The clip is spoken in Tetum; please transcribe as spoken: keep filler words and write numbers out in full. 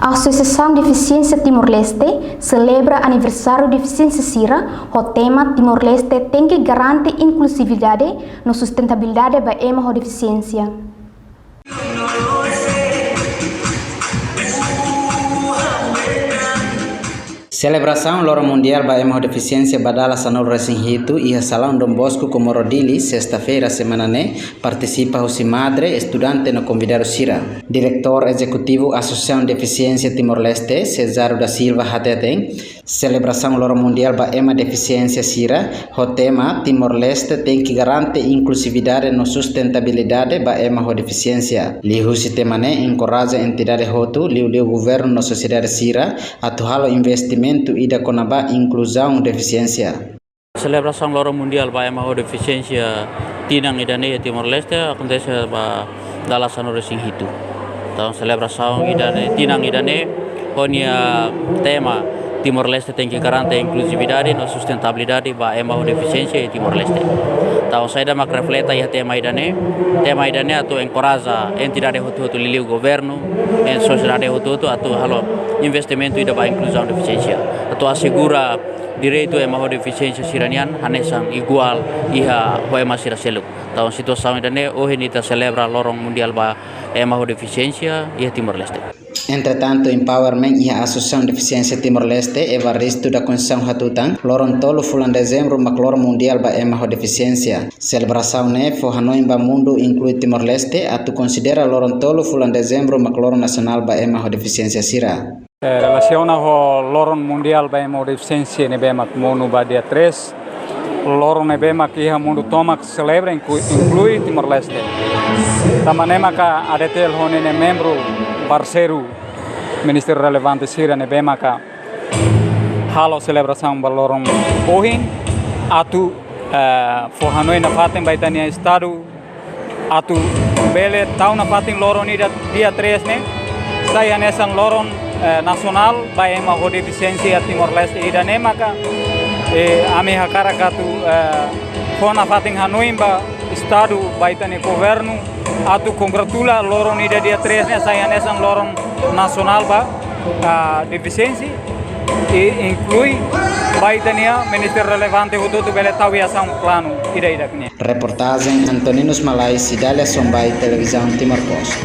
Asosiasaun Defisiénsia Timor-Leste selebra aniversáriu defisiénsia sira ho tema Timor-Leste tenke garante inkluzividade no sustentabilidade ba ema ho defisiénsia. Selebrasaun Loron Mundiál ba Ema ho Defisiénsia ba dala sanulu-resin-hitu iha Salaun Don Bosco, Comoro, Dili, sesta-feira semana ne'e, partisipa husi madre, estudante no konvidadu sira. Diretór Ezekutivu Asosiasaun Defisiénsia Timor-Leste, Cesário da Silva, hateten, selebrasaun Loron Mundiál ba Ema Defisiénsia sira ho tema Timor-Leste tenke garante inkluzividade no sustentabilidade ba ema ho defisiénsia. Liuhusi tema ne'e enkoraja entidade hotu, liuliu governu no sosiedade sira, atu halo investimentu ida kona-ba inkluzaun defisiénsia. Selebrasaun Loron Mundiál ba Ema ho Defisiénsia tinan ida-ne'e iha Timor-Leste akontese ba dala sanulu-resin-hitu. Entaun selebrasaun ida-ne'e, tinan ida-ne'e, ho nia tema Timor-Leste tenke garante inkluzividade no sustentabilidade ba ema ho defisiénsia iha Timor-Leste. Entaun saida mak refleta iha tema ida-ne'e? Tema ida-ne'e atu enkoraja entidade hotu-hotu, liuliu governu, ema sosiedade hotu-hotu atu halo investimentu ida ba inkluzaun defisiénsia, atu asegura direitu ema ho defisiénsia sira-nian hanesan iguál iha ho ema sira seluk. Entaun situasaun ida-ne'e ohin ita selebra Loron Mundiál ba Ema ho Defisiénsia iha Timor-Leste. Entretantu, empowerman iha Asosiasaun Defisiénsia Timor-Leste, Evaristo da Conceição, hatutan, loron tolu fulan Dezembru mak Loron Mundiál ba Ema ho Defisiénsia. Selebrasaun ne'e fó hanoin ba mundu, inklui Timor-Leste, atu konsidera loron tolu fulan Dezembru mak Loron Nasionál ba Ema ho Defisiénsia sira. Eh, relasiona ho Loron Mundiál ba Ema ho Defisiénsia ne'ebé mak monu ba dia três, loron ne'ebé mak iha mundu tomak selebra, inklu-, inklui Timor-Leste. Tanba ne'e maka ADTL ho ninia membru parseiru, ministériu relevante sira ne'ebé maka halo selebrasaun ba loron ohin, atu, eh, fó hanoin nafatin ba ita-nia Estadu, atu bele tau nafatin loron ida dia três ne'e sai hanesan loron, eh, nasionál ba ema ho defisiénsia Timor-Leste. Ida-ne'e maka, eh, ami hakarak atu, eh, fó nafatin hanoin ba Estadu, ba ita-nia governu, atu kongratula loron ida dia três ne'e sai hanesan loron nasionál ba, ah, defisiénsia, i inklui ba ita-nia ministériu relevante hotu-hotu bele tau iha asaun planu ida-idak nian. Reportajen Antoninus Malai, Cidália Sombai, Televizaun Timor Post.